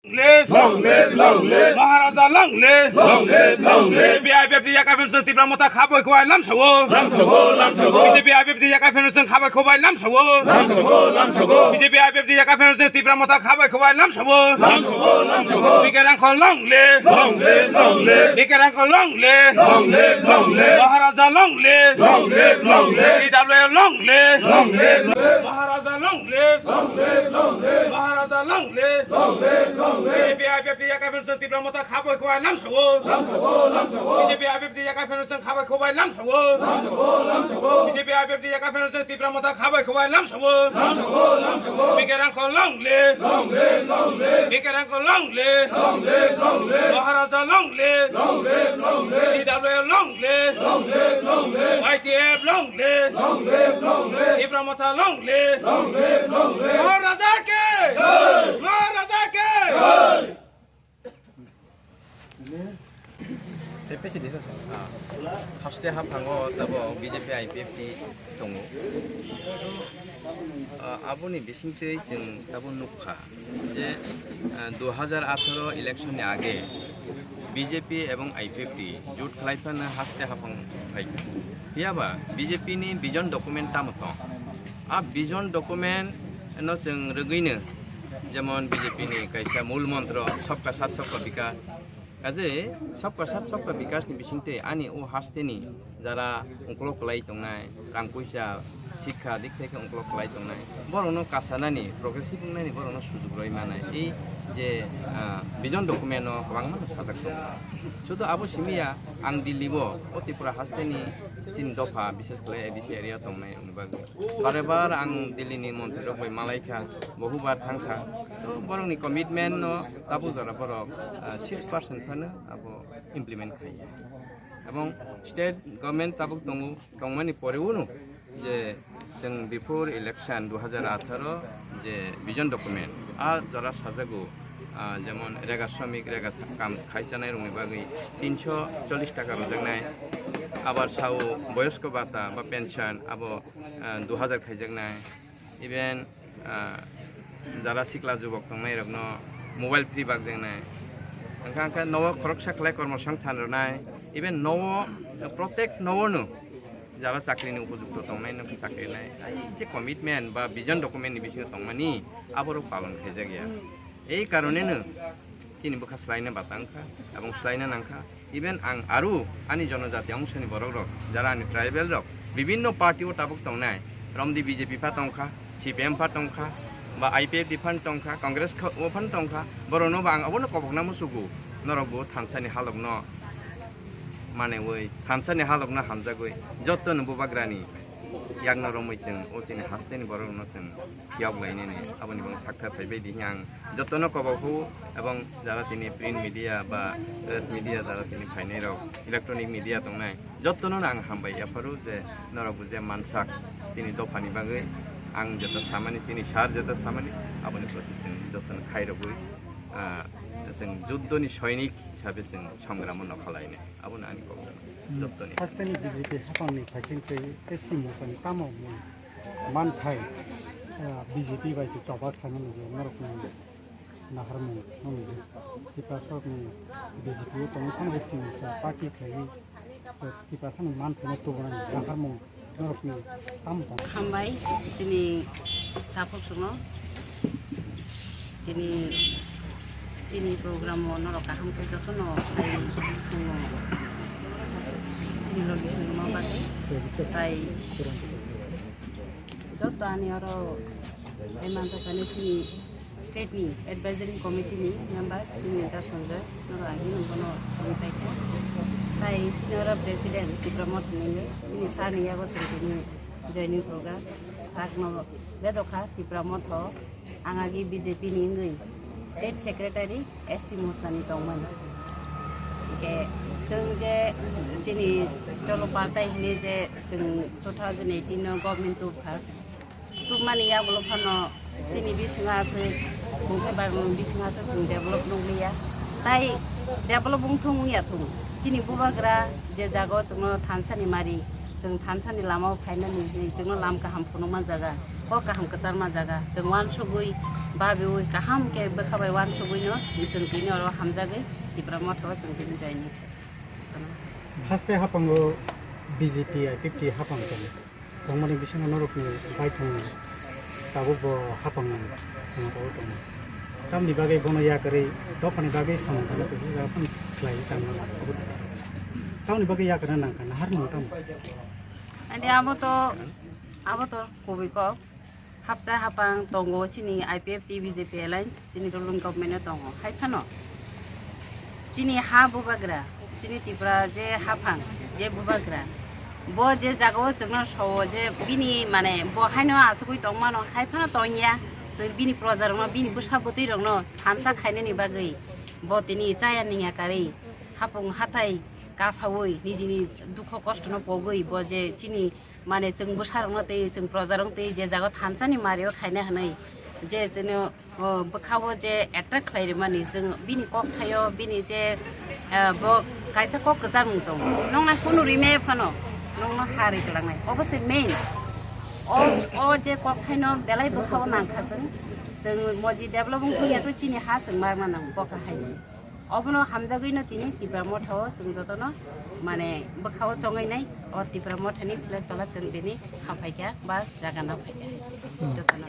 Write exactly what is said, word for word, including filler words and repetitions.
Live! Long live, long live! Maharaja long live! Long live, long live! B J P I P F T yakai phano chwng Tipra Motha khabai khwbai lamsao. Lamsao, lamsao! B J P I P F T yakai phano chwng khabai khwbai lamsao. Lamsao, lamsao! B J P I P F T yakai phano chwng Tipra Motha khabai khwbai lamsao. Lamsao, lamsao! Bikerang kho long live! Long live, long live! Bikerang kho long live! Long live, long live! Maharaja long live! Long live, long live! T W F long live! Long live, long live! Maharaja long live! Long live, long live! Maharaja long live! Long live, long live! B J P I P F T yakai phano chwng Tipra Motha khabai khwbai lamsao. Lamsao, lamsao! B J P I P F T yakai phano chwng khabai khwbai lamsao. Lamsao, lamsao! B J P I P F T yakai phano chwng Tipra Motha khabai khwbai lamsao. Lamsao, lamsao! Bikerang kho long live! Long live, long live! Bikerang kho long live! Long live, long live! Maharaja long live! Long live, long live! T W F long live! Long live, long live! Y T F long live! Long live, long live! Tipra Motha long live! Long live, long live! Maharaja ki! Jai! Maharaja ki! Jai! Tei pesi disa sa. Ah. Haste haphango tabok B J P I P F T tongo. Ah, aboni bisingtwi chwng tabuk nukha je, ah, dui hajar atharo election ni age B J P ebong I P F T jut khlai phano haste haphang phaikha. Phiyaba B J P ni vision document tamo tong? A vision document no chwng rwgwino, jemon B J P ni kaisa mul montro, "Sabka Saath Sabka Vikas." Kaje Sabka Saath Sabka Vikas ni bisingtwi ani o haste ni jara ungkolog kwlai tongnai, rang puisa, sikha dik thai khe ungkolog kwlai tongnai, borokno kasanani, progressive wngnani borokno sujuk rwi manai. Ei je, ah, vision document no kwbangma sajak tongo. Sudu abo simi ya, ang Delhi o, o Tripura haste ni chini dopha, bishes khlai A D C area tongnai wngni bagwi. Bare bar ang Delhi ni montri rok bai malai kha, bohu bar thang kha. To borok ni commitment no tabuk jora borok, ah, six percent phano abo implement khai ya. Ebong state government tabuk tongo, tongmani pore uno je chwng before election dui hajar atharo je vision document a jora sajago, ah, jemon rega shramik, rega sa-, kam khai chanai rokni bagwi tinso chollish taka rwjaknai, abar sao boyosko bata ba pension abo, ah, dui hajar khaijaknai, even, ah, jara sikla jubok tongnai rokno mobile free bakjaknai, hwnkha hwnkhe nogo khoroksa khlai kormo songthan rwnai, even nogo, protect nogo no jara chakri ni upojukto tongnai no khe chakri nai. Ai je commitment ba vision document ni bisingo tongmani aborok palon khaijak ya. Ei karone no chini bwkha swlaina bata wngkha, ebong swlaina nangkha. Even ang aro ani jonojati ongsoni borok rok, jara ani tribal rok, bibinno party o tabuk tongnai, romdi B J P pha tongkha, C P M pha tongkha, ba I P F T phan tongkha, Congress kha-, o phan tongkha, borokno bo ang abono kobokna musugo, norok bo thansa ni halok no manwi, thansa ni halok no hamjagwi, jotto no bubagra ni yakno romwi chwng o chini haste ni borok rok no chwng phiyok lainani, aboni bagwi sakha phaibai di hwnwi ang jotono kobok hou, ebong jara tini print media ba press media jara tini phainai rok, electronic media tongnai, jotono ang hambai yapharu je norok bo je mansak chini dophani bagwi ang jeta samani, chini sir jeta samani, aboni proti chwng jotono khairogwi, ah, chwng juddoni soinik hisabe chwng songramo nokha lainai, abono ani kok jottoni. Hasteni B J P haphangni phaising tei S T morsani tamo mung manthai, ah, B J P bai se choba khlaimani je norokni naharmung nokni je Tiprasarokni B J P o tongwi phano S T morsa party khlaiwi je Tiprasani manthaino tubunani naharmung norokni tamo tong? Hambai chini takhuk chwngno. Tini chini program o norok kaham khe jotono phai chwngo chini logi chwngno bagwi. Tai joto ani oro tei manjakani chini state ni advisory committee ni member chini Da Sanjoy norok agini bono simi paikha. Tai chini oro president Tipra Motha ni chini sir ni yago chwng tini joining program sakno bedokha Tipra Motha o. Ang agi B J P ni wngwi State Secretary S T Morcha ni tongmani. Hingke chwng je chini cholo partai hinwi je chwng two thousand eighteen no government tubkha, tubmani yagulo phano chini bisingo aswk, bumthai barmung bisingo aswk chwng develop nukliya. Tai develop wngthung wngya thung, chini bubagra je jaga o chwngno thansa ni mari, chwng thansa ni lama o phainani hinwi chwngno lam kaham phunukma jaga. Kok kaham kwchangma jaga, chwng uansugwi, babiui, kaham khe bwkha bai uansugwino, chwng tini oro hamjagwi, Tipra Motha o chwng tini join kha. Haste haphango B J P I P F T hapang tongo. Tongmani bisingo norokni baithang tabuk bo hapang nang tongma tabuk tongo. Tamni bagwi bono yakarwi dophani bagwi samung tangma tongwi jaga phano khlai tangma tabuk. Tamni bagwi yakarna nangkha nahar mung tamo. Ani abo to, abo to kubui kok. Hapsa hapang tongo chini I P F T B J P alliance, chini ruling government o tongo. Hai phano chini ha bubagra, chini Tripura je haphang, je bubagra, bo je jaga o chwngno sowo je bini mane bo haino asugwi tongmano, hai phano tongya. Chwng bini proja rokno, bini bwsa bwtwi rokno thansa khainani bagwi bo tini chaya ningya karwi hapung hathai kasaui nijini dukho kostono pogwi bo je chini mane chwng bwsarokno tei chwng projarokno tei je jaga thansani mario khaina hwnwi je chwngno, o, bwkhao je attract khlai rwmani chwng bini kokthaio bini je, eh, bo kaisa kok kwchangmung tongo. Noknai kunu rimaya phano nokno ha rwi kwlangnai. Obo se main. O, o je kokthaino belai bwkhao nangkha chwng. Chwng moji develop wng thungya to chini ha chwng marma nango bokha hai se. Obono hamjagwino tini Tipra Motha o chwng jotono mane bwkhao chongwi nai, o Tipra Motha ni flag tola chwng tini haphai kha ba jaga nang phai kha jotono.